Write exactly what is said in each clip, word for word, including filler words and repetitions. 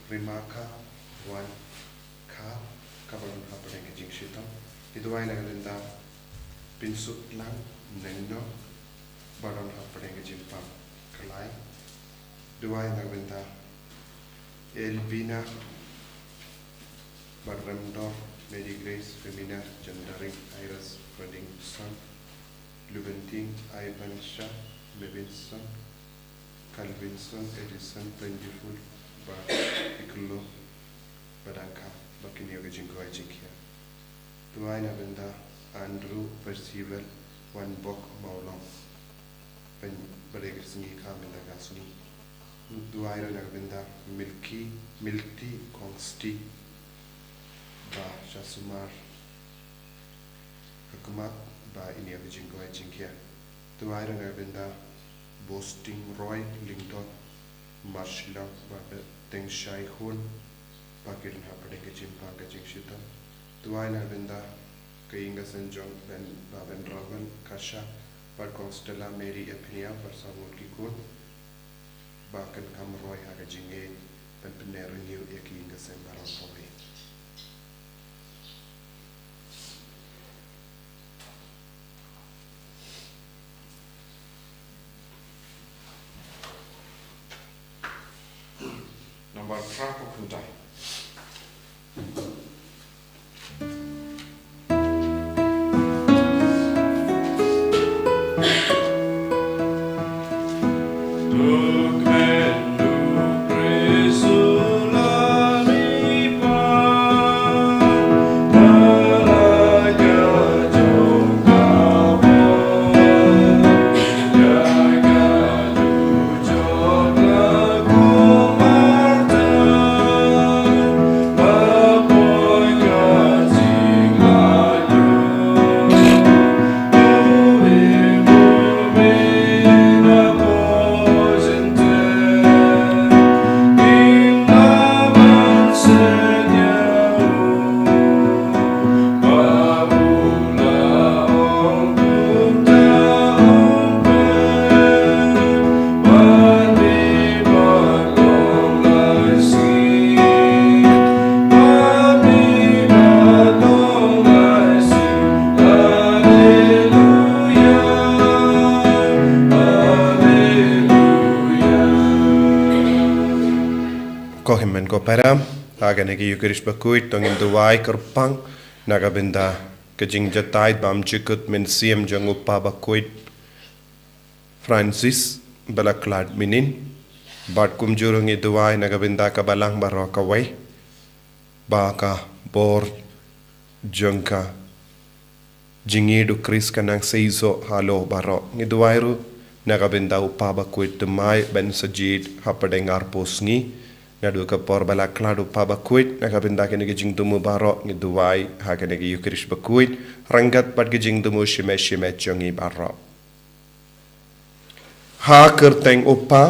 Rimaka Wan Kha, kaba don hapdeng ka jingshitom. Ngi duwai na ka bynta Pynsuklang Nengno, ba don hapdeng ka jingpang Kalai. Duwai na ka bynta Elvina Barremdor, Mary Grace, Femina Jandaring, Iris Fredingson, Lubenting, Ivan Shah, Mevinson, Calvinson, Edison, Plentiful, ba iklo, ba dang kha, ba kin ïoh ka jingkoit jingkhiah. Duwai na ka bynta Andrew Percival Wanbok Mawlong, ban ba dei ka sngi kha mynta ka sngi. Duwai ruh na ka bynta Milky, Milty Kongsti, ba sha sumar ka khmat, ba in ïoh ka jingkoit jingkhiah. Duwai ruh na ka bynta Bosting Roy Lyngdoh, Marshlang, ba dei teng shai hun, ba ki don hapdeng ka jingpang ka jingshitom. Duwai na ka bynta ka ïing ka sem jong Ben, ba Ben Ravel Kasha, bad Kong Stella Mary Epinia, bad saw ngut ki khun, ba kin kham roi ha ka jingngeit, ban pyneh renew ïa ki ïing ka sem baroh kawei. Nambar phra phew khyndai. Ko hynmen ko para, ha kane ka Eucharist bakhuid to ngin duwai kyrpang na ka bynta ka jingjatai bymjukut mynsiem jong u Papa bakhuid Francis ba la khlad mynnin. Bad kumjuh ruh ngi duwai na ka bynta ka balang baroh kawei, ba ka bor jong ka jingïeit u Khrist kan nang seisoh halor baroh. Ngi duwai ruh na ka bynta u Papa bakhuid thymmai ban sa jied hapdeng arphew sngi. Naduh ka por ba la khlad u Papa bakhuid, na ka bynta kine ki jingthmu baroh ngi duwai ha kane ka Eucharist bakhuid ryngkat bad ki jingthmu shimet shimet jong ngi baroh. Ha ka kyrteng u Kpa,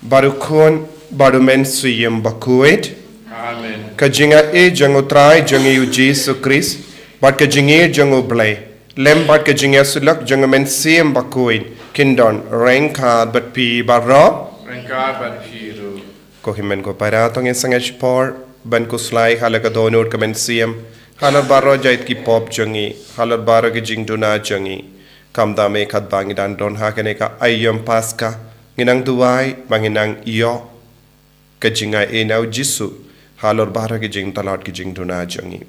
bad u Khun, bad u Mynsiem Bakhuid. Amen. Ka jingaiei jong u Trai jong ngi u Jisu Khrist, bad ka jingïeit jong u Blei, lem bad ka jingïasyllok jong u Mynsiem Bakhuid, kin don ryngkat bad phi baroh. Ryngkat bad phi ruh. Ko hynmen ko para, to ngin sangeh shipor ban khuslai ha la ka dohnud ka mynsiem halor baroh jait ki pop jong ngi, halor baroh ki jingduna jong ngi. Khamtam eh katba ngi dang don ha kane ka aïom Paska, ngin nang duwai ba ngin nang ïoh ka jingaiei na u Jisu halor baroh ki jingtlot ki jingduna jong ngi.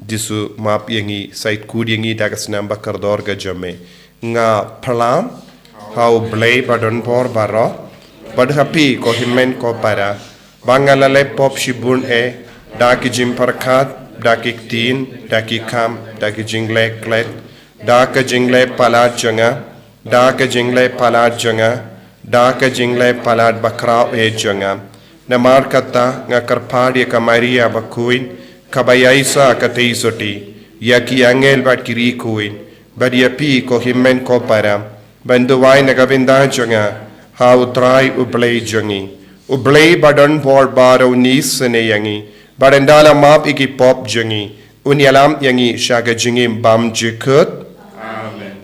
Jisu, map ïa ngi, sa ïeit khuid ïa ngi da ka snam ba kordor ka jong me. Nga phla ha u Blei ba don bor baroh, bad ha phi ko hynmen ko para, ba nga la leh pop shibun eh, da ki jingpyrkhat, da ki ktien, da ki kam, da ki jingleh klet, da ka jingleh palat jong nga, da ka jingleh palat jong nga, da ka jingleh palat bakhraw eh jong nga. Namar kata nga kyrpad ïa ka Maria bakhuid, kaba ïaishah katei sotti, ïa ki angel bad ki riewkhuid, bad ïa phi ko hynmen ko para, ban duwai na ka bynta jong nga ha u Trai u Blei jong ngi. U Blei ba don bor baroh un isynei ïa ngi, bad ynda la map ïa ki pop jong ngi, un ïalam ïa ngi sha ka jingim bymjukut. Amen.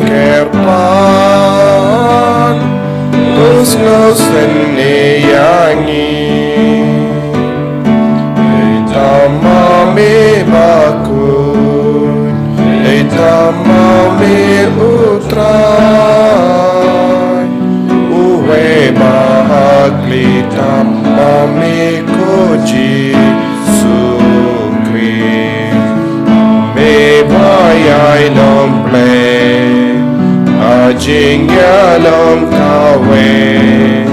Kyrpad, to sngewsih ïa ngi. Ïa tang ma me bakhuid, ïa tang ma me u Trai, uwei ba hakli, tang ma me ko Jisu Khrist. Me ba ïai long Blei ha jingïalong kawei,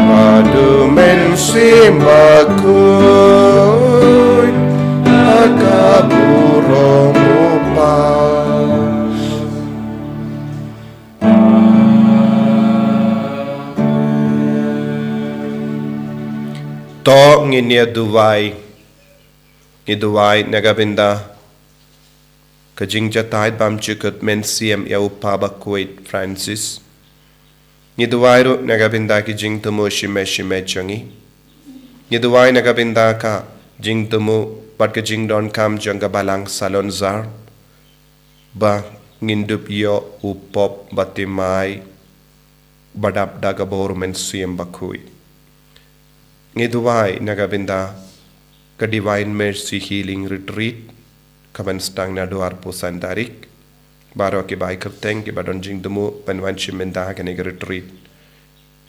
bad u Mynsiem Bakhuid ha ka burom u Kpa. To ngin ïa duwai. Ngi duwai na ka bynta ka jingjatai bymjukut Mynsiem ïa u Papa Bakhuid Francis. Ngi duwai ruh na ka bynta ki jingthmu shimet shimet jong ngi. Ngi duwai na ka bynta ka jingthmu bad ka jingdonkam jong ka Balang Salonzar, ba ngin dup ïoh u Pope Bartimai ba dap da ka bor u Mynsiem Bakhuid. Ngi duwai na ka bynta ka Divine Mercy Healing Retreat, ka ban sdang na dwar phew san tarik. Baroh ki bai kyrteng, ki ba don jingthmu ban wan shim bynta ha kane ka retreat,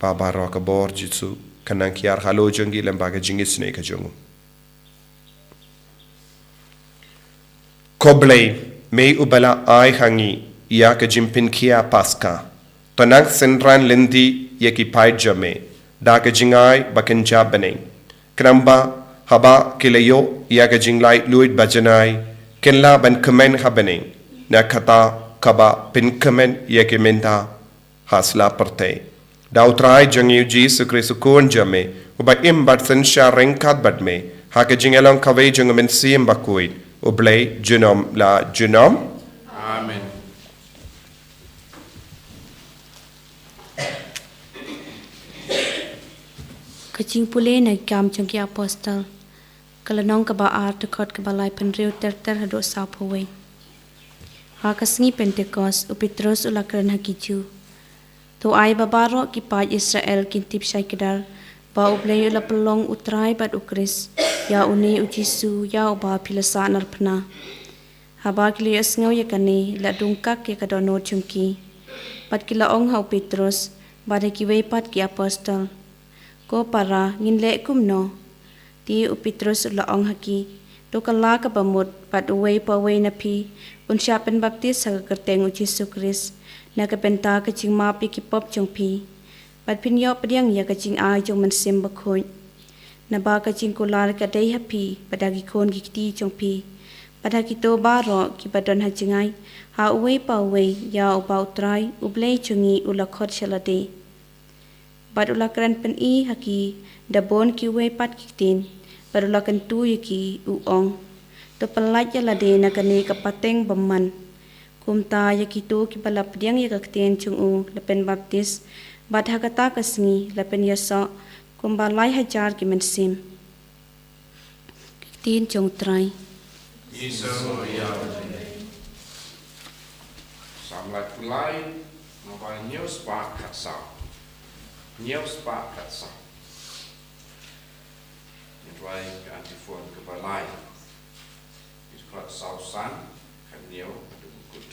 ba baroh ka bor Jisu kan nang hiar halor jong ki lyngba ka jingisynei ka jong u. Ko Blei, me uba la ai ha ngi ïa ka jingpynkhia Paska, to nang synran lynti ïa ki paid jong me da ka jingai ba kynja bneng, khnang ba haba ki la ïoh ïa ka jinglaitluid bajanai, kin lah ban kmen ha bneng na kata kaba pynkmen ïa ki mynta ha sla pyrthei. Da u Trai jong ngi u Jisu Khrist u Khun jong me, uba im bad synshar ryngkat bad me ha ka jingïalong kawei jong u Mynsiem Bakhuid, U Blei junom la junom. Amen. Ka jingpule na ki Kam jong ki Apostol, ka lynnong kaba ar, dkhot kaba laiphew hynriew ter ter haduh sawphew wei. Ha ka sngi Pentekost, u Petros u la kren ha ki Jiw: To ai ba baroh ki paid Israel kin tip shai kdar ba U Blei u la pynlong u Trai bad u Khrist ïa une u Jisu, ïa uba phi la sahnarphna. Haba ki la ïohsngew ïa kane, la dungkak ïa ka dohnud jong ki. Bad ki la ong ha u Petros bad ha kiwei pat ki apostol: Ko para, ngin leh kumno? Te u Petros u la ong ha ki: To kylla kaba mut, bad uwei pa uwei na phi un shah pynbaptis ha ka kyrteng u Jisu Khrist na ka bynta ka jingmap ïa ki pop jong phi, bad phin ïoh pdiang ïa ka jingai jong u Mynsiem Bakhuid. Naba ka jingkular ka dei ha phi bad ha ki khun ki kti jong phi, bad ha kito baroh kiba don ha jngai, ha uwei pa uwei ïa uba u Trai U Blei jong ngi u la khot sha lade. Bad u la kren pyni ha ki da bun kiwei pat ki ktien, bad u la kyntu ïa ki, u ong: To pyllait ïa lade na kane ka pateng bymman. Kumta ïa kito kiba la pdiang ïa ka ktien jong u la pynbaptis, bad ha kata ka sngi la pynïasoh kumba lai hajar ki mynsiem. Ka ktien jong u Trai. Ngi sngew ïa u. Psalm laiphew lai, naba hynñiew spah khatsaw. Hynñiew spah khatsaw. Ngi duwai ka antiphon kaba lai. Ngi dkhot saw san, khathynñiew haduh kut.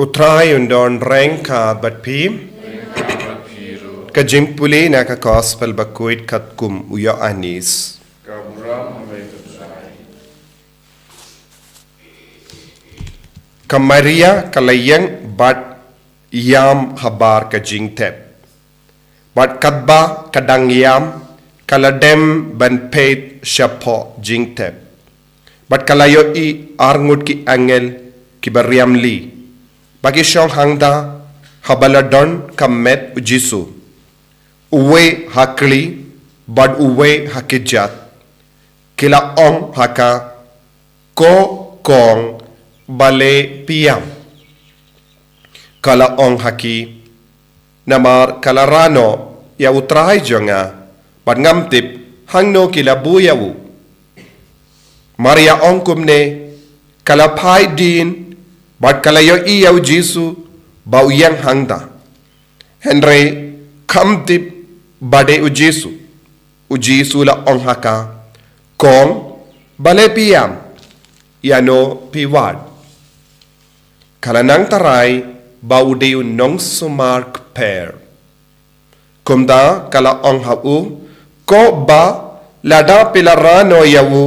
U Trai un don ryngkat bad phi. Ka jingpule na ka Gospel bakhuid katkum u Ïoannis. Ka Maria ka la ïeng bad ïam habar ka jingtep. Bad katba ka dang ïam, ka la dem ban peit shapoh jingtep. Bad ka la ïohi arngut ki angel kiba riam li ba ki shong hangta haba la don ka met u Jisu, uwei ha kli bad uwei ha kjat. Ki la ong ha ka, Ko Kong, balei phi ïam? Ka la ong ha ki, Namar ka la rah noh ïa u Trai jong nga, bad ngam tip hangno ki la buh ïa u. Maria ong kumne, ka la phai dien bad ka la ïohi ïa u Jisu ba u ïeng hangta. Hynrei kam tip ba dei u Jisu. U Jisu la ong ha ka, Kong, balei phi ïam? Ïano phi wad? Ka la nang tharai ba u dei u nongsumar kper. Kumta ka la ong ha u, Ko Bah, lada phi la rah noh ïa u,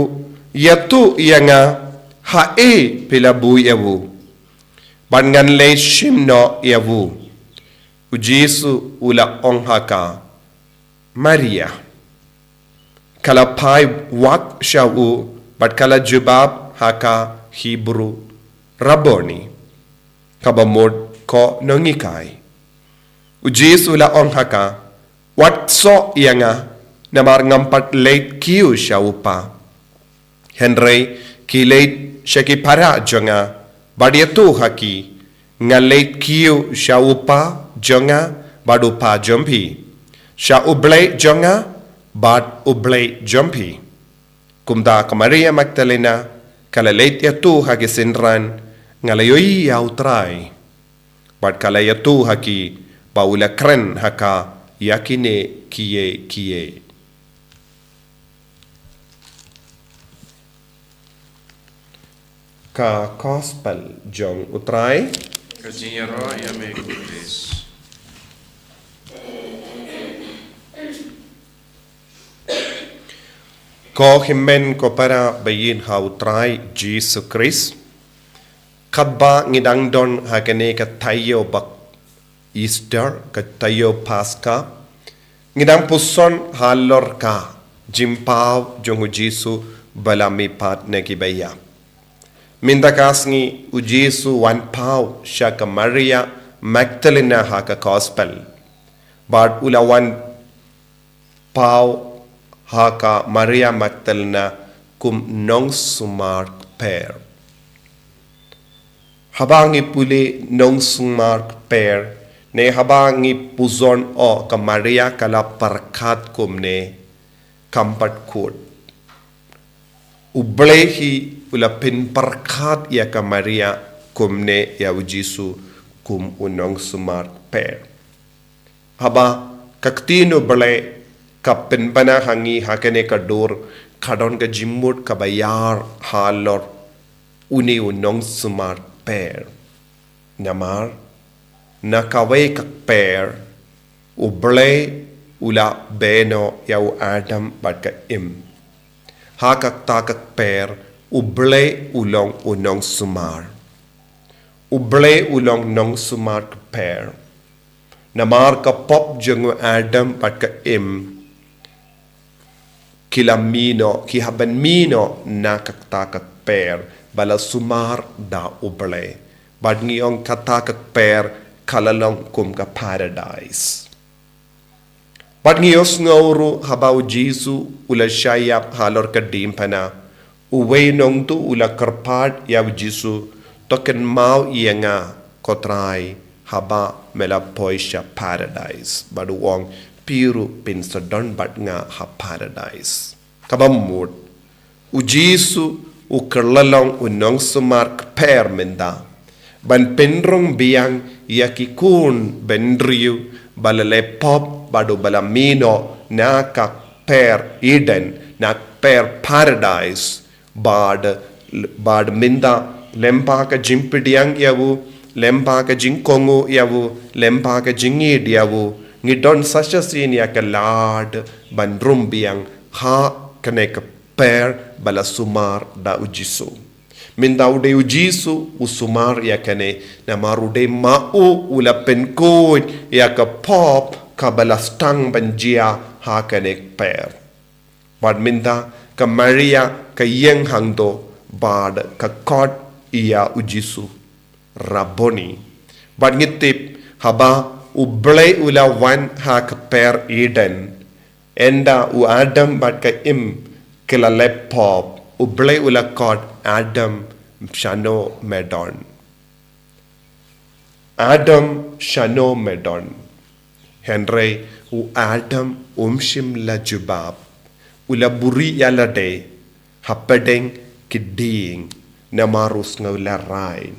ïathuh ïa nga haei phi la buh ïa u, bad ngan leit shim noh ïa u. U Jisu u la ong ha ka, Maria. Ka la phai wad sha u bad ka la jubab ha ka Hebru, Rabboni, kaba mut, Ko Nonghikai. U Jisu u la ong ha ka, Wat soh ïa nga, namar ngam pat leit kiew sha u Kpa. Hynrei khie leit sha ki para jong nga bad ïathuh ha ki, Nga leit kiew sha u Kpa jong nga bad u Kpa jong phi, sha u Blei jong nga bad u Blei jong phi. Kumta ka Maria Magdalena ka la leit ïathuh ha ki synran, Nga la ïohi ïa u Trai. Bad ka la ïathuh ha ki ba u la kren ha ka ïa kine kiei kiei. Ka Gospel jong u Trai. Ka jingïaroh ïa me, ko Khrist. Ko hynmen ko para ba ïeit ha u Trai Jisu Khrist. Katba ngi dang don ha kane ka taïew ba Easter, ka taïew Paska, ngi dang puson halor ka jingpaw jong u Jisu ba la mihpat na ki baïap. Mynta ka sngi u Jisu u wan paw sha ka Maria Magdalena ha ka Gospel. Bad u la wan paw ha ka Maria Magdalena kum nongsumar kper. Haba ngi pule nongsumar kper, ne haba ngi puson o ka Maria ka la pyrkhat kumne, kam pat kut. U Blei hi u la pynpyrkhat ïa ka Maria kumne ïa u Jisu kum u nongsumar kper. Haba ka ktien u Blei ka pynbna ha ngi ha kane ka dur, ka don ka jingmut kaba ïar halor une u nongsumar kper. Namar na kawei ka kper, u Blei u la beh noh ïa u Adam bad ka Im. Ha kata ka kper, u Blei u long u nongsumar. U Blei u long nongsumar kper. Namar ka pop jong u Adam bad ka Im, ki la mih noh, ki hap ban mih noh na kata ka kper ba la sumar da u Blei. Bad ngi ong kata ka kper ka la long kum ka paradais. Bad ngi ïohsngew ruh haba u Jisu u la shah ïap halor ka diengphna, uwei u nongtuh u la kyrpad ïa u Jisu, to kynmaw ïa nga, ko Trai, haba me la poi sha paradais. Bad u ong, phi ruh phin sa don bad nga ha paradais. Kaba mut, u Jisu u kylla long u nongsumar kper mynta ban pynrung biang ïa ki khun bynriew ba la leh pop bad uba la mih noh na ka kper Eden, na kper paradais. Bad, bad mynta lyngba ka jingpdiang ïa u, Lyngba ka jingkohnguh ïa u, lyngba ka jingïeit ïa u, ngi don sa shisien ïa ka lad ban rung biang ha kane ka kper ba la sumar da u Jisu. Mynta u dei u Jisu u sumar ïa kane, namar u dei ma u u la pynkhuid ïa ka pop kaba la sdang ban jia ha kane ka kper. Bad mynta ka Maria ka ïeng hangto bad ka khot ïa u Jisu, Rabboni. Bad ngi tip, haba U Blei u la wan ha ka kper Eden, ynda u Adam bad ka Im ki la leh pop, U Blei u la khot, Adam, shano me don? Adam, shano me don? Hynrei u Adam um shym la jubab. U la buhrieh ïa lade hapdeng ki dieng, namar u sngew la rai.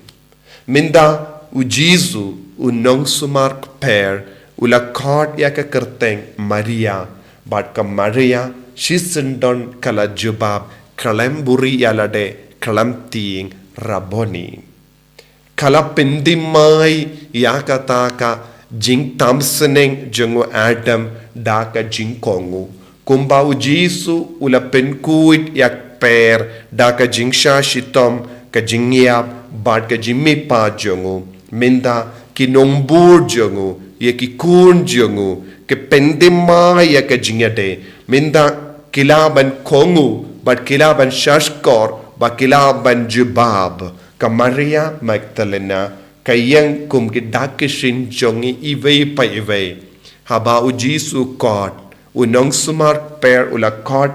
Mynta u Jisu, u nongsumar kper, u la khot ïa ka kyrteng Maria, bad ka Maria shisyndon ka la jubab khlem buhrieh ïa lade, khlem tieng, Rabboni. Ka la pynthymmai ïa kata ka jingtam sneng jong u Adam da ka jingkohnguh. Kumba u Jisu u la pynkhuid ïa ka kper da ka jingshah shitom, ka jingïap, bad ka jingmihpat jong u. Mynta ki nongbud jong u, ïa ki khun jong u, ki pynthymmai ïa ka jingïadei. Mynta ki lah ban kohnguh, bad ki lah ban shahshkor, bad ki lah ban jubab. Ka Maria Magdalena ka ïeng kum ki dak ki shin jong ngi iwei pa iwei. Haba u Jisu u khot, u nongsumar kper u la khot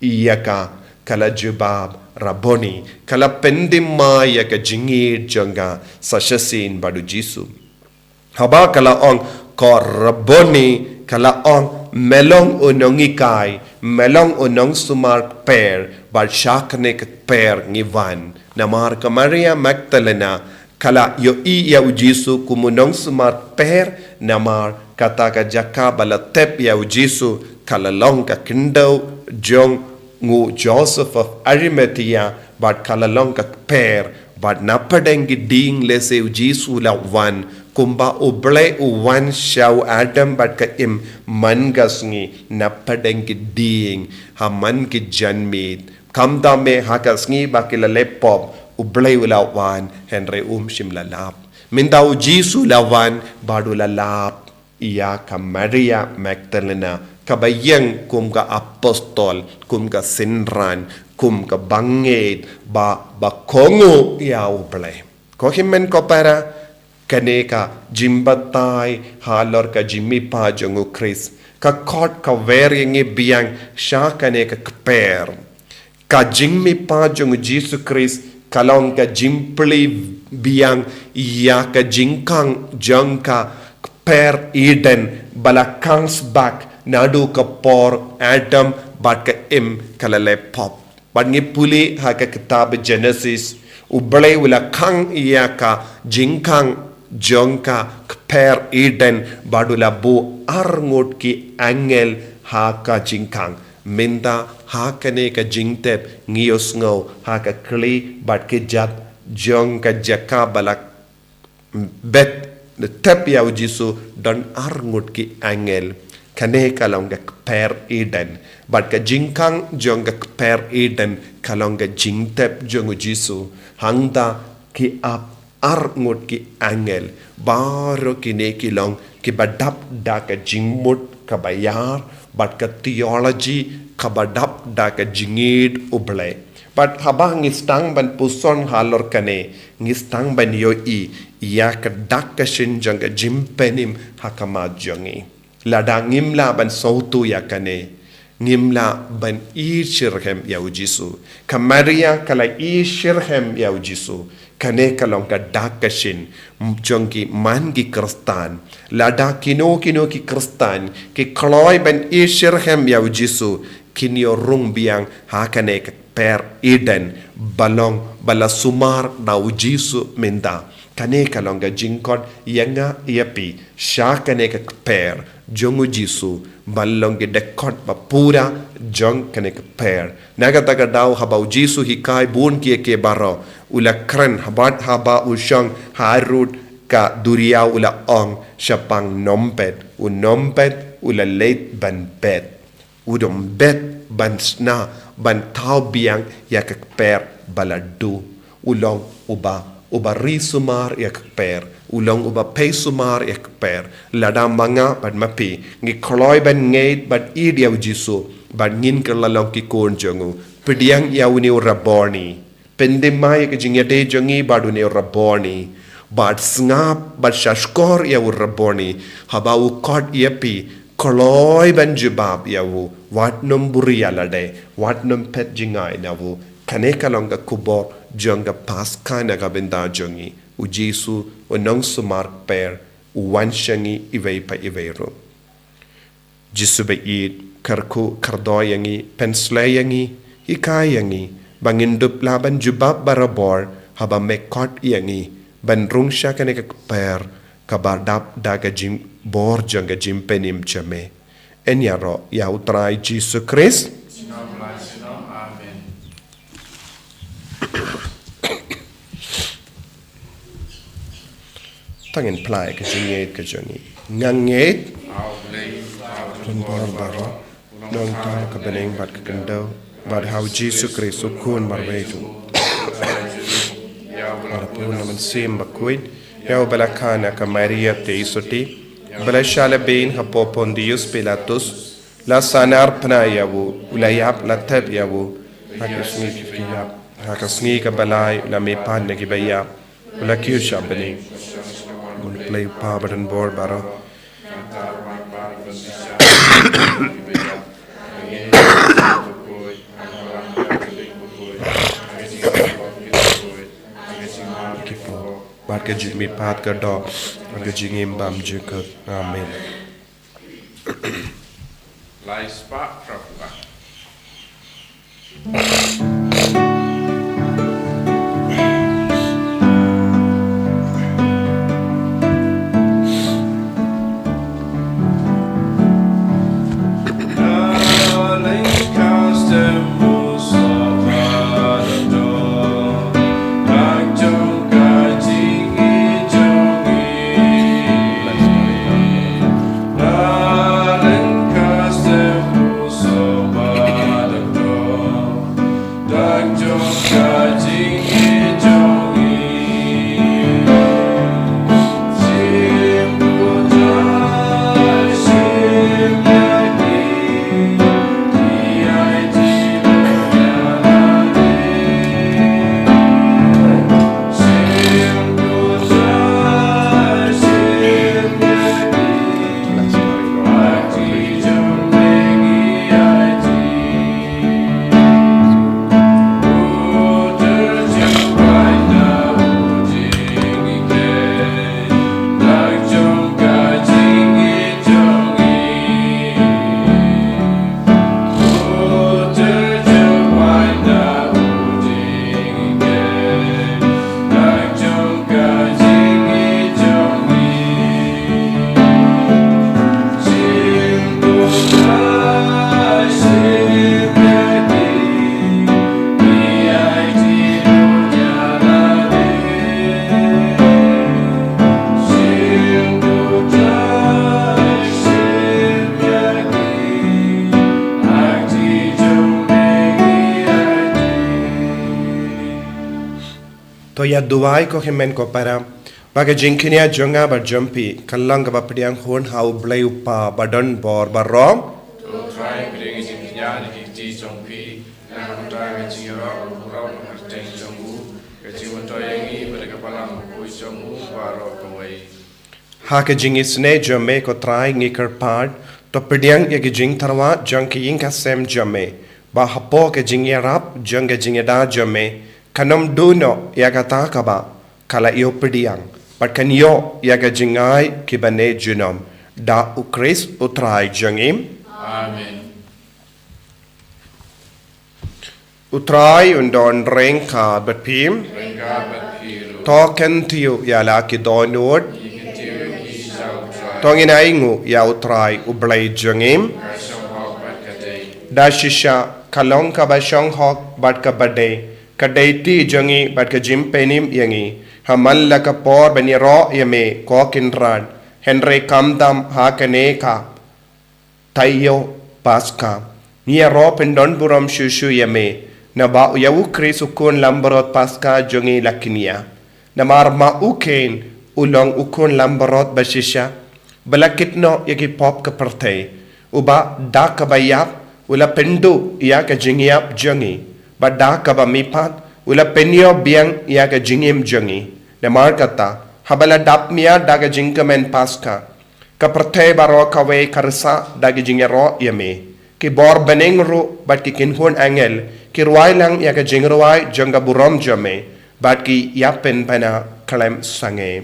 ïa ka, ka la jubab, Rabboni, ka la pynthymmai ïa ka jingïeit jong ka sa shisien bad u Jisu. Haba ka la ong, ko Rabboni, ka la ong, me long u nonghikai, me long u nongsumar kper, bad sha kane ka kper ngi wan. Namar ka Maria Magdalena ka la ïohi ïa u Jisu kum u nongsumar kper, namar kata ka jaka ba la tep ïa u Jisu ka la long ka khyndew jong u Joseph of Arimathea, bad ka la long ka kper, bad napdeng ki dieng lehse u Jisu u la wan, kumba U Blei u wan sha u Adam bad ka Im man ka sngi, napdeng ki dieng, ha man ki janmiet. Khamtam eh ha ka sngi ba ki la leh pop, U Blei u la wan, hynrei um shym la lap. Mynta u Jisu u la wan, bad u la lap ïa ka Maria Magdalena, kaba ïeng kum ka apostol, kum ka synran, kum ka bangeit, ba, ba kohnguh ïa U Blei. Ko hynmen ko para, kane ka jingbatai halor ka jingmihpat jong u Khrist ka khot ka wer ïa ngi biang sha kane ka kper. Ka jingmihpat jong u Jisu Khrist ka long ka jingplie biang ïa ka jingkhang jong ka kper Eden ba la khang sbak naduh ka por Adam bad ka Im ka la leh pop. Bad ngi pule ha ka kitab Genesis, U Blei u la khang ïa ka jingkhang jong ka kper Eden bad u la buh arngut ki angel ha ka jingkhang. Mynta ha kane ka jingtep ngi ïohsngew ha ka khlieh bad ki jat jong ka jaka ba la bet tep ïa u Jisu don arngut ki angel. Kane ka long ka kper Eden. Bad ka jingkhang jong ka kper Eden ka long ka jingtep jong u Jisu. Hangta ki ap arngut ki angel. Baroh kine ki long kiba dap da ka jingmut kaba ïar, bad ka theology kaba dap da ka jingïeit U Blei. Bad haba ngi sdang ban puson halor kane, ngi sdang ban ïohi ïa ka dak ka shin jong ka jingpynim ha khmat jong ngi. Lada ngim lah ban sngewthuh ïa kane, ngim lah ban ïeit shitrhem ïa u Jisu. Ka Maria ka la ïeit shitrhem ïa u Jisu. Kane ka long ka dak ka shin jong ki man ki Khristan. Lada kino kino ki Khristan ki kloi ban ïeit shitrhem ïa u Jisu, kin ïoh rung biang ha kane ka kper Eden ba long ba la sumar da u Jisu mynta. Kane ka long ka jingkhot ïa nga ïa phi sha kane ka kper jong u Jisu, ban long ki dkhot ba pura jong kane ka kper. Na kata ka daw haba u Jisu u hikai bun kiei kiei baroh, u la kren, haba, haba u shong ha rud Ka duriaw u la ong shaphang Nombet, u Nombet u la leit ban bet. U dang bet ban sna, ban thaw biang ïa ka kper ba la duh. U long uba, uba ri sumar ïa ka kper. U long uba pei sumar ïa ka kper. Lada ma nga bad ma phi ngi kloi ban ngeit bad ïeit ïa u Jisu, bad ngin kylla long ki khun jong u. Pdiang ïa une u Rabboni. Pyndem ma ïa ka jingïadei jong ngi bad une u Rabboni. Bad sngap, bad shahshkor ïa u Rabboni. Haba u khot ïa phi, kloi ban jubab ïa u. Wat nym buhrieh ïa lade, wat nym phet jngai na u. Kane ka long ka khubor jong ka Paskha na ka bynta jong ngi. U Jisu, u nongsumar kper, u wan sha ngi iwei pa iwei ruh. Jisu ba ïeit, kyrkhu kyrdoh ïa ngi, pynshlei ïa ngi, hikai ïa ngi, ba ngin dup lah ban jubab barabor, haba me khot ïa ngi, ban rung sha kane ka kper, kaba dap da ka jingbor jong ka jingpynim jong me. Yn ïaroh ïa u Trai Jisu Khrist. Amen. Tang ngin phla ïa ka jingngeit ka jong ngi. Nga ngeit. Don bor baroh, nongtang ka bneng bad ka khyndew, bad ha u Jisu Khrist u Khun marwei jong u Blei, bad ha u Mynsiem Bakhuid, ïa uba la kha na ka Maria Theisotti, ba la shah lehbeiñ hapoh Pontius Pilatus, la sahnarphna ïa u, u la ïap, la thep ïa u, ha ka sngi kaba ïap, ha ka sngi kaba lai u la mihpat na kiba ïap, u la kiew sha bneng. Bun Blei u Kpa ba don bor baroh. Bad ka jingmihpat ka doh, bad ka jingim bymjukut. Amen. Lai spah phra phew. To ïa duwai ko hynmen ko para, ba ka jingkñia jong nga bad jong phi kan long kaba pdiang hun ha u Blei u Kpa ba don bor baroh. To Trai, pdiang ka jingkñia na ki kti jong phi, na ka bynta ka jingïaroh burom ha ka kyrteng jong u, ka jingmyntoi ïa ngi bad ka balang bakhuid jong u baroh kawei. Ha ka jingisynei jong me ko Trai ngi kyrpad, to pdiang ïa ka jingtyrwa jong ka ïing ka sem jong me, ba hapoh ka jingïarap jong ka jingïada jong me, kan ym duh noh ïa kata kaba ka la ïoh pdiang, bad kan ïoh ïa ka jingai kiba ne junom, da u Khrist u Trai jong ngi. Amen. U Trai un don ryngkat bad phi. Ryngkat bad phi ruh. To kyntiew ïa la ki dohnud. Ngi kyntiew ïa ki sha u Trai. To ngin ainguh ïa u Trai u Blei jong ngi. Ka shong hok bad ka dei. Da shisha ka long kaba shong hok bad kaba dei, Ka dei ti jong ngi bad ka jingpynim ïa ngi, ha man la ka por ban ïaroh ïa me ko Kynrad, hynrei kam dam ha kane ka taïew Paska. Ngi ïaroh pyndon burom shuh shuh ïa me, naba ïa u Khrist u khun langbrot Paska jong ngi la kñia. Namar ma u Khain u long u khun langbrot ba shisha, ba la kit noh ïa ki pop ka pyrthei. Uba da kaba ïap u la pynduh ïa ka jingïap jong ngi, bad da kaba mihpat u la pynïoh biang ïa ka jingim jong ngi. Namar kata, haba la dap miat da ka jingkmen Paska, ka pyrthei baroh kawei ka rsa da ka jingïaroh ïa me. Ki bor bneng ruh bad ki kynhun angel ki rwai lang ïa ka jingrwai jong ka burom jong me, bad ki ïapynbna khlem sangeh.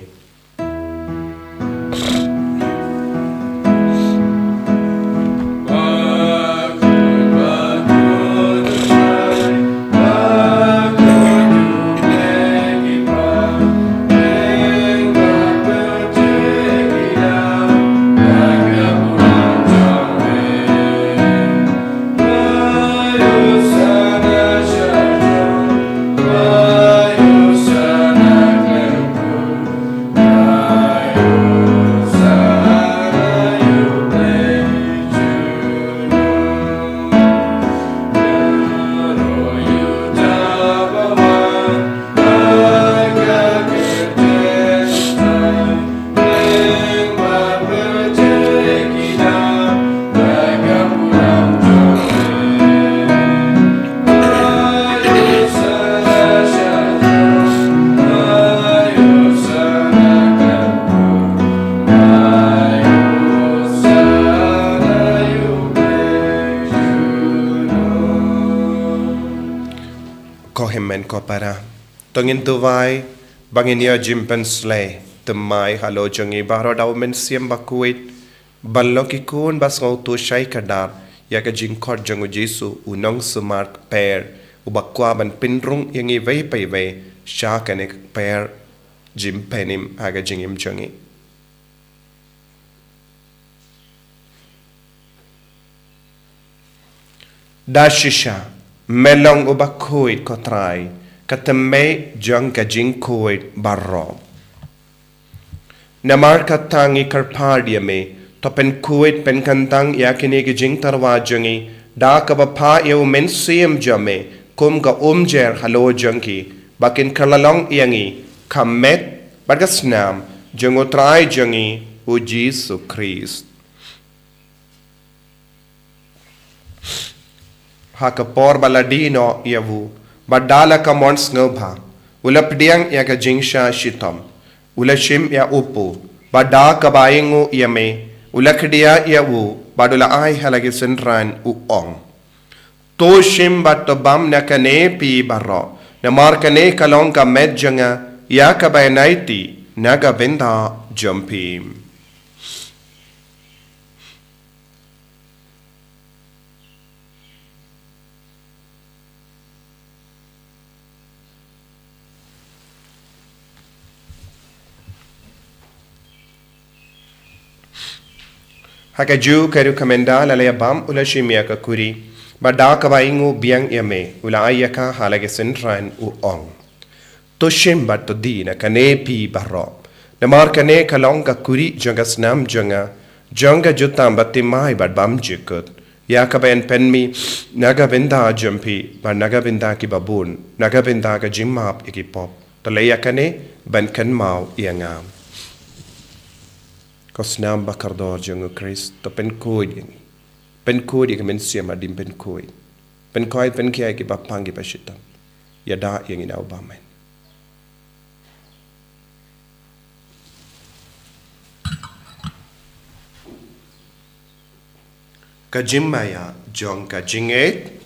Ko hynmen ko para, to ngin duwai ba ngin ïoh jingpynsleh. Thymmai halor jong ngi baroh da u Mynsiem Bakhuid, ban long ki khun ba sngewthuh shai kdar ïa ka jingkhot jong u Jisu, u nongsumar kper, uba kwah ban pynrung ïa ngi iwei pa iwei sha kane ka kper jingpynim ha ka jingim jong ngi. Da shisha me long uba khuid, ko Trai, ka thymmei jong ka jingkhuid baroh. Namar kata ngi kyrpad ïa me, to pynkhuid pynkyntang ïa kine ki jingtyrwa jong ngi da kaba phah ïa u Mynsiem jong me kum ka umjer halor jong ki, ba kin kylla long ïa ngi ka met bad ka snam jong u Trai jong ngi u Jisu Khrist. Ha ka por ba la die noh ïa u, bad da la ka mon sngewbha, u la pdiang ïa ka jingshah shitom, u la shim ïa u pud, bad da kaba ainguh ïa me, u la khdia ïa u, bad u la ai ha la ki synran, u ong: To shim bad to bam na kane phi baroh, namar kane ka long ka met jong nga ïa kaba ïaineh na ka bynta jong phi. Ha kajuh ka rukom mynta la leit bam, u la shim ïa ka khuri, bad da kaba ainguh biang ïa me, u la ai ïa ka ha la ki synran, u ong: To shim bad to die na kane phi baroh, namar kane ka long ka khuri jong ka snam jong nga, jong ka jutang ba thymmai bad bymjukut, ïa kaba yn pynmih na ka bynta jong phi bad na ka bynta kiba bun, na ka bynta ka jingmap ïa ki pop. To leh ïa kane ban kynmaw ïa nga. Ko snam ba kordor jong u Khrist, to pynkhuid ïa ngi. Pynkhuid ïa ka mynsiem hadien pynkhuid. Pynkhuid, pynkhia ïa kiba pang kiba shitom. Ïada ïa ngi na u bymman. Ka jingmaïa jong ka jingngeit.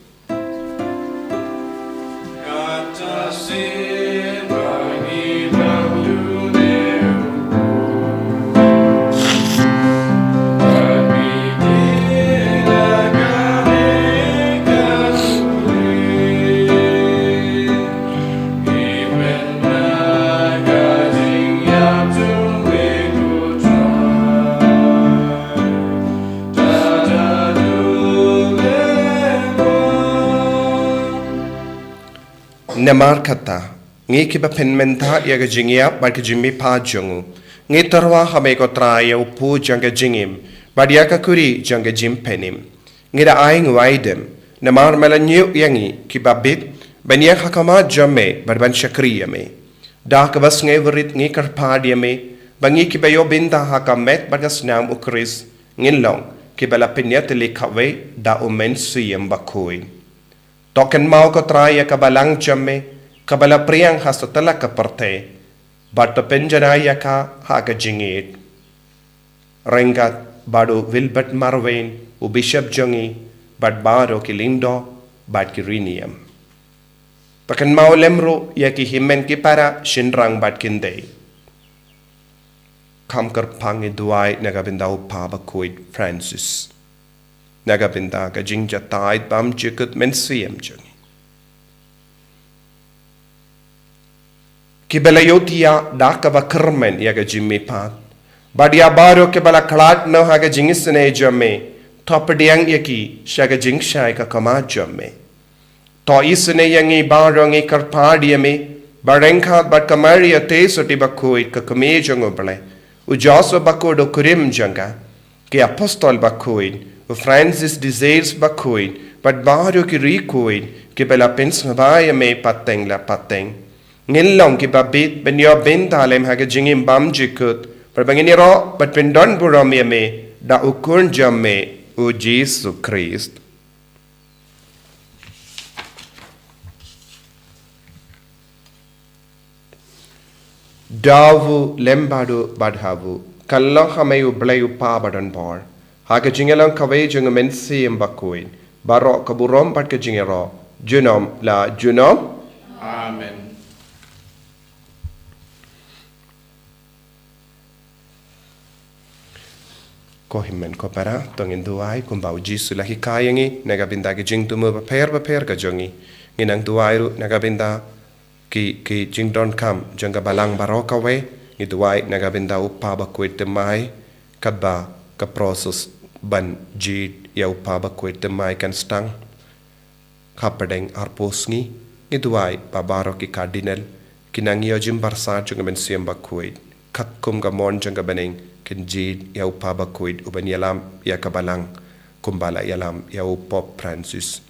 Namar kata, ngi kiba pynmynta ïa ka jingïap bad ka jingmihpat jong u, ngi tyrwa ha me ko Trai ïa u pud jong ka jingim bad ïa ka kuri jong ka jingpynim. Ngi da ai nguaidem namar me la ñiew ïa ngi kiba bit ban ïeng ha khmat jong me bad ban shakri ïa me. Da kaba sngewrit ngi kyrpad ïa me ba ngi kiba ïoh bynta ha ka met bad ka snam u Khrist ngin long kiba la pynïatylli kawei da u Mynsiem Bakhuid. To kynmaw ko Trai ïa ka balang jong me kaba la phriang ha satlak ka pyrthei, bad to pynjanai ïa ka ha ka jingïeit. Ryngkat bad u Wilbert Marwein, u Bishop jong ngi, bad baroh ki lyngdoh bad ki rynïeng. To kynmaw lem ruh ïa ki hynmen ki para shynrang bad kynthei. Kham kyrpang ngi duwai na ka bynta u Papa Bakhuid Francis, na ka bynta ka jingjatai bymjukut mynsiem jong ngi, kiba la ïohthiah da kaba kyrmen ïa ka jingmihpat, bad ïa baroh kiba la khlad noh ha ka jingisynei jong me. To pdiang ïa ki sha ka jingshai ka khmat jong me. To isynei ïa ngi baroh, ngi kyrpad ïa me ba ryngkat bad ka Maria Theisotti Bakhuid, ka Kmie jong u Blei, u Joseph Bakhuid u kurim jong ka, ki Apostol Bakhuid, u Francis de Sales Bakhuid, bad baroh ki riewkhuid kiba la pynsngewbha ïa me pateng la pateng, ngin long kiba bit ban ïoh bynta lem ha ka jingim bymjukut, bad ba ngin ïaroh bad pyndonburom ïa me da u Khun jong me, u Jisu Khrist. Da u lem bad u bad ha u, kan long ha me u Blei u Kpa badonbor, ha ka jingïalang kawei jong u Mynsiem Bakhuid, baroh ka burom bad ka jingïaroh, junom la junom. Amen. Ko hynmen ko para, to ngin duwai kumba u Jisu u la hikai ïa ngi, na ka bynta ki jingthmu bapher bapher ka jong ngi. Ngin nang duwai ruh na ka bynta ki, ki jingdonkam jong ka balang baroh kawei. Ngi duwai na ka bynta u Kpa Bakhuid Thymmai, katba ka process ban jied ïa u Kpa Bakhuid Thymmai kan sdang. Hapdeng arphew sngi, ngi duwai ba baroh ki Cardinal kin nang ïoh jingbarsat jong ka Mynsiem Bakhuid, katkum ka mon jong ka bneng, kin jied ïa u Kpa Bakhuid u ban ïalam ïa ka balang, kumba la ïalam ïa u Pope Francis.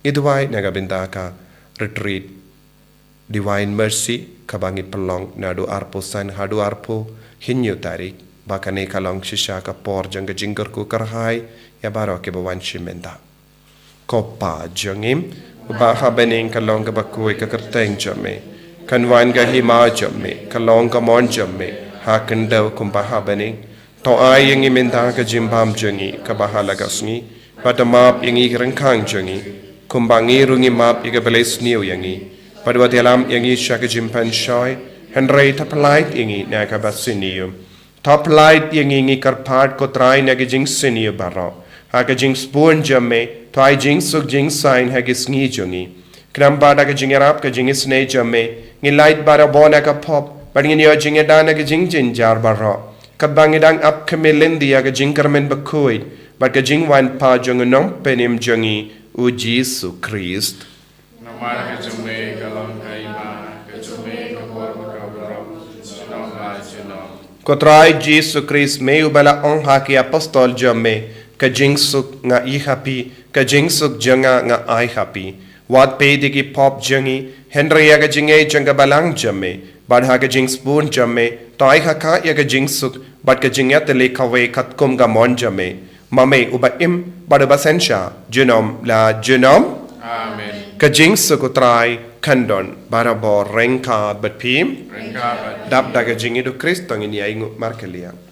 Ngi duwai na ka bynta ka retreat Divine Mercy, kaba ngi pynlong naduh arphew san haduh arphew hynñiew tarik, ba kane ka long shisha ka por jong ka jingkyrkhu kyrhai ïa baroh kiba wan shim bynta. Ko Pa jong ngi uba ha bneng, ka long kaba khuid ka kyrteng jong me. Kan wan ka hima jong me, ka long ka mon jong me, ha khyndew kumba ha bneng. To ai ïa ngi mynta ka jingbam jong ngi kaba ha la ka sngi, bad to map ïa ngi ki ryngkang jong ngi, kumba ngi ruh ngi map ïa kiba la isniew ïa ngi. Bad wat ïalam ïa ngi sha ka jingpynshoi, hynrei to pyllait ïa ngi na kaba sniew. To pyllait ïa ngi, ngi kyrpad ko Trai, na ka jingsniew baroh. Ha ka jingsbun jong me, to ai jingsuk jingsaiñ ha ki sngi jong ngi. Khnang ba da ka jingïarap ka jingisynei jong me, ngin lait barabor na ka pop, bad ngin ïoh jingïada na ka jingjynjar baroh. Katba ngi dang ap khmih lynti ïa ka jingkyrmen bakhuid bad ka jingwan pat jong u Nongpynim jong ngi, u Jisu Khrist. Namar ka jong me ka long ka hima, ka jong me ka bor bad ka burom, junom la junom. Ko Trai Jisu Khrist, me uba la ong ha ki apostol jong me, ka jingsuk nga ai ha phi, ka jingsuk jong nga nga ai ha phi. Wat peit ïa ki pop jong ngi, hynrei ïa ka jingngeit jong ka balang jong me, bad ha ka jingsbun jong me, to ai ha ka ïa ka jingsuk bad ka jingïatylli kawei katkum ka mon jong me. Ma me uba im bad uba synshar, junom la junom. Amen. Ka jingsuk u Trai kan don barabor ryngkat bad phi. Ryngkat bad phi. Dap da ka jingïeit u Khrist, to ngin ïa ainguh markylliang.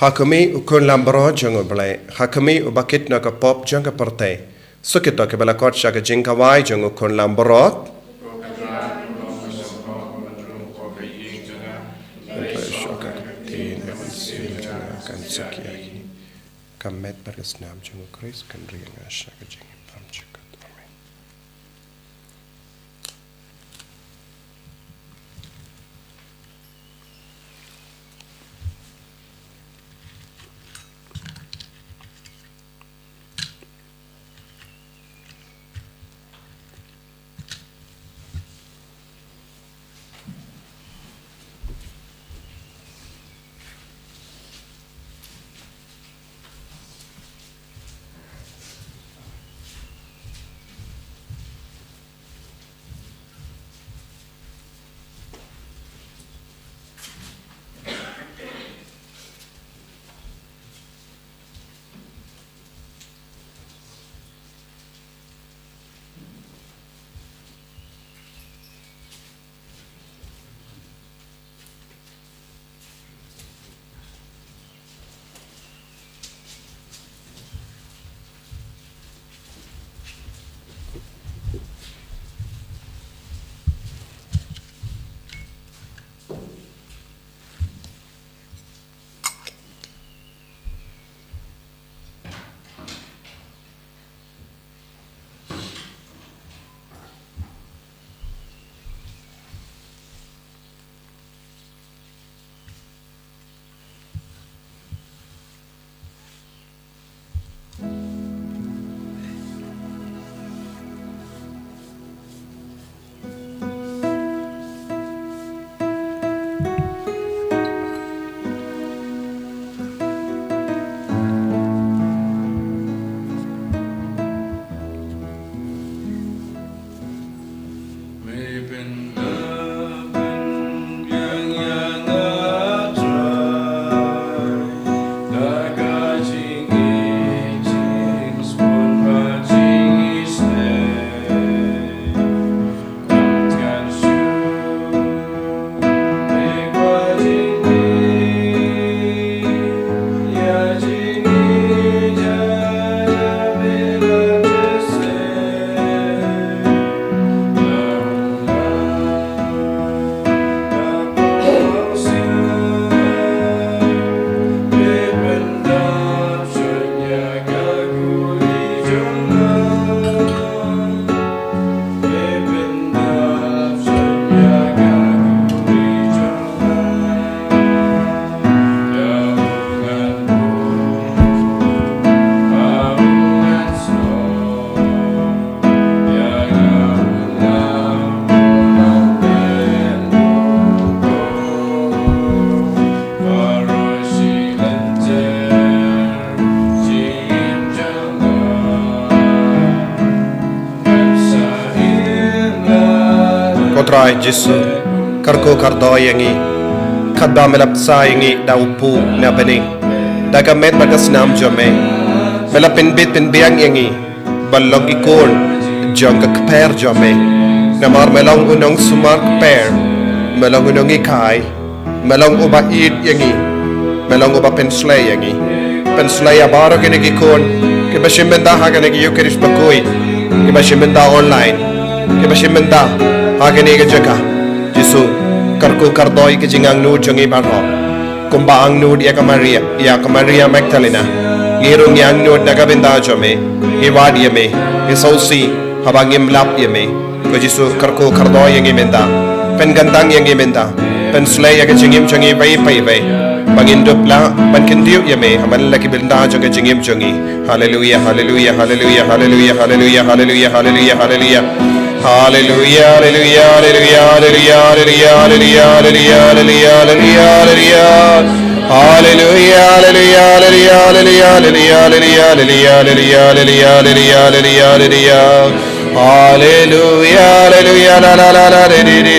A kmie u khun lambrot jong U Blei, ha kmie uba kit na ka pop jong ka pyrthei. Suk ito kiba la kot sha ka jingkawai jong u khun lambrot. Kan met bad ka snam jong u Khrist kan ri nga sha ka jingim. Amen. Ko Trai Jisu, kyrkhu kyrdoh ïa ngi. Katba me la bsa ïa ngi da u Pu na bneng, da ka met bad ka snam jong me, me la pynbit pynbiang ïa ngi ban long ki khun jong ka kper jong me. Namar me long u nongsumar kper, me long u nonghikai, me long uba ïeit ïa ngi, me long uba pynslei ïa ngi. Pynslei ïa baroh kine ki khun kiba shim bynta ha kane ka Ïukharist bakhuid, kiba shim bynta online, kiba shim bynta ha kane ka jaka. Jisu, kyrkhu kyrdoh ïa ka jingangnud jong ngi baroh. Kumba angnud ïa ka Maria, ïa ka Maria Magdalena, ngi ruh ngi angnud na ka bynta jong me. Ngi wad ïa me, ngi sngewsih haba ngim lap ïa me. Ko Jisu, kyrkhu kyrdoh ïa ngi mynta. Pynkyntang ïa ngi mynta. Pynslei ïa ka jingim jong ngi iwei pa iwei, ba ngin dup lah ban kyntiew ïa me ha man la ki bynta jong ka jingim jong ngi. Haleluia, haleluia, haleluia, haleluia, haleluia, haleluia, haleluia, haleluia. Haleluia, haleluia, haleluia, haleluia, haleluia, haleluia, haleluia, haleluia, haleluia. Haleluia, haleluia, haleluia, haleluia, haleluia, haleluia, haleluia, haleluia, haleluia. Haleluia, haleluia, la, la, la, la, re, re, re.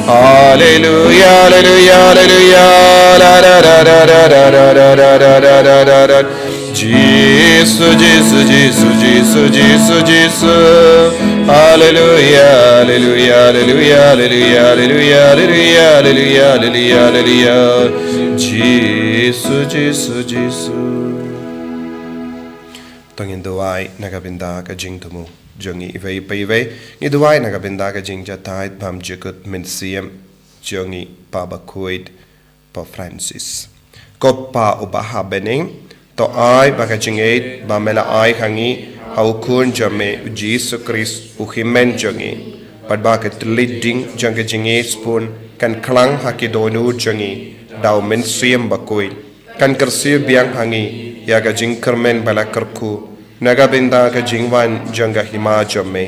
Haleluia, haleluia, haleluia, la, la, la, la. Jisu, Jisu, Jisu, Jisu, Jisu, Jisu. Haleluia, haleluia, haleluia, haleluia, haleluia, haleluia, haleluia, haleluia, haleluia. Jisu, Jisu, Jisu. To ngin duwai na ka bynta ka jingthmu jong ngi iwei pa iwei. Ngi duwai na ka bynta ka jingjahthait bymjukut Mynsiem jong ngi Pa Bakhuid, Pope Francis. Ko Pa uba ha bneng, to ai ba ka jingïeit ba me la ai ha ngi ha u Khun jong me u Jisu Khrist u Hynmen jong ngi, bad ba ka thylliej ding jong ka jingïeit sbun kan khlang ha ki dohnud jong ngi da u Mynsiem Bakhuid, kan kyrsiew biang ha ngi ïa ka jingkyrmen ba la kyrkhu na ka bynta ka jingwan jong ka Hima jong me.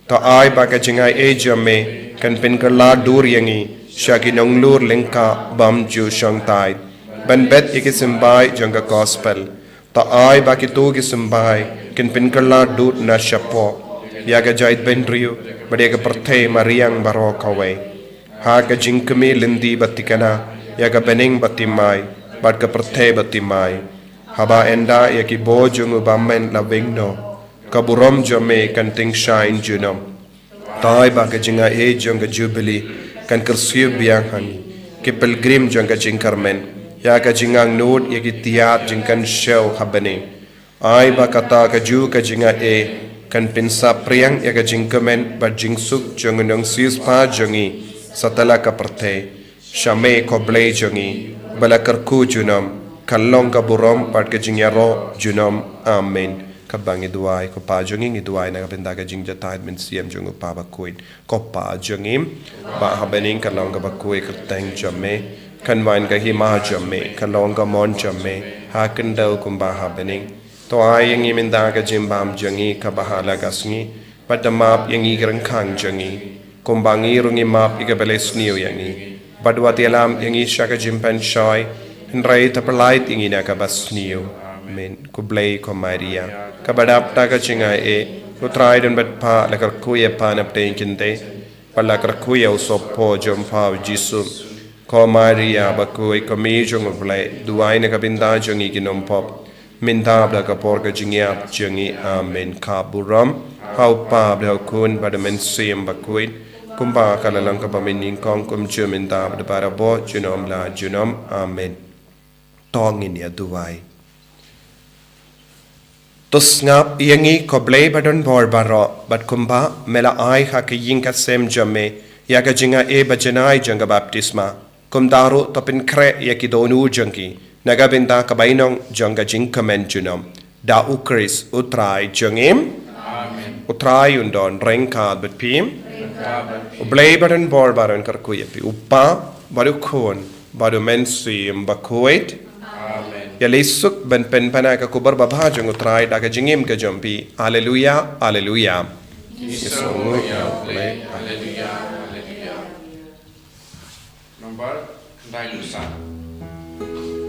To ai ba ka jingaiei jong me kan pynkylla dur ïa ngi sha ki nonglur lyngkha bymjukut shongthait, ban bet ïa ki symbai jong ka Gospel. To ai ba kito ki symbai kin pynkylla dur na shapoh ïa ka jaitbynriew bad ïa ka pyrthei mariang baroh kawei, ha ka jingkmie lynti ba thikna ïa ka bneng ba thymmai bad ka pyrthei ba thymmai. Haba ynda ïa ki bor jong u bymman la weng noh, ka burom jong me kan tyngshaiñ junom. To ai ba ka jingaiei jong ka Jubili kan kyrsiew biang ha ngi, ki pilgrim jong ka jingkyrmen, ïa ka jingangnud ïa ki tiar jingkynshew ha bneng. Ai ba kata kajuh ka jingaiei kan pynsaphriang ïa ka jingkmen bad jingsuk jong u nongsiewspah jong ngi satlak ka pyrthei. Sha me ko Blei jong ngi, ba la kyrkhu junom, kan long ka burom bad ka jingïaroh junom. Amen. Katba ngi duwai, ko Pa jong ngi, ngi duwai na ka bynta ka jingjahthait mynsiem jong u Pa Bakhuid. Ko Pa jong ngi ba ha bneng, kan long kaba khuid ka kyrteng jong me, kan wan ka Hima jong me, kan long ka mon jong me ha khyndew kumba ha bneng. To ai ïa ngi mynta ka jingbam jong ngi kaba ha la ka sngi, bad da map ïa ngi ki ryngkhang jong ngi, kumba ngi ruh ngi map ïa kiba la sniew ïa ngi. Bad wat ïalam ïa ngi sha ka jingpynshoi, hynrei to pyllait ïa ngi na kaba sniew. Amen. Khublei ko Maria, kaba dap da ka jingaiei, u Trai u don bad pha, la kyrkhu ïa pha na pdeng ki kynthei, bad la kyrkhu ïa u sohpop jong pha u Jisu. Ko Maria bakhuid, ko Mei jong u Blei, duwai na ka bynta jong ngi ki nongpop, mynta bad ha ka por ka jingïap jong ngi. Amen. Ka burom ha u Pa bad ha u Khun bad ha u Mynsiem Bakhuid, kumba ka la long kaba mynnyngkong, kumjuh mynta bad barabor, junom la junom. Amen. To ngin ïa duwai. To sngap ïa ngi ko Blei ba don bor baroh, bad kumba me la ai ha ka ïing ka sem jong me ïa ka jingaiei ba janai jong ka baptisma, kumta ruh to pynkhreh ïa ki dohnud jong ki na ka bynta ka bainong jong ka jingkmen junom. Da u Khrist u Trai jong ngi. Amen. U Trai un don ryngkat bad phi. Ryngkat bad phi. U Blei ba don bor baroh un kyrkhu ïa phi, u Pa bad u Khun bad u Mynsiem Bakhuid. Amen. Ïa leit suk ban pynpaw ïa ka khubor babha jong u Trai da ka jingim ka jong phi. Alleluia, alleluia. Ki sngewnguh ïa u Blei. Alleluia, alleluia. Number nine.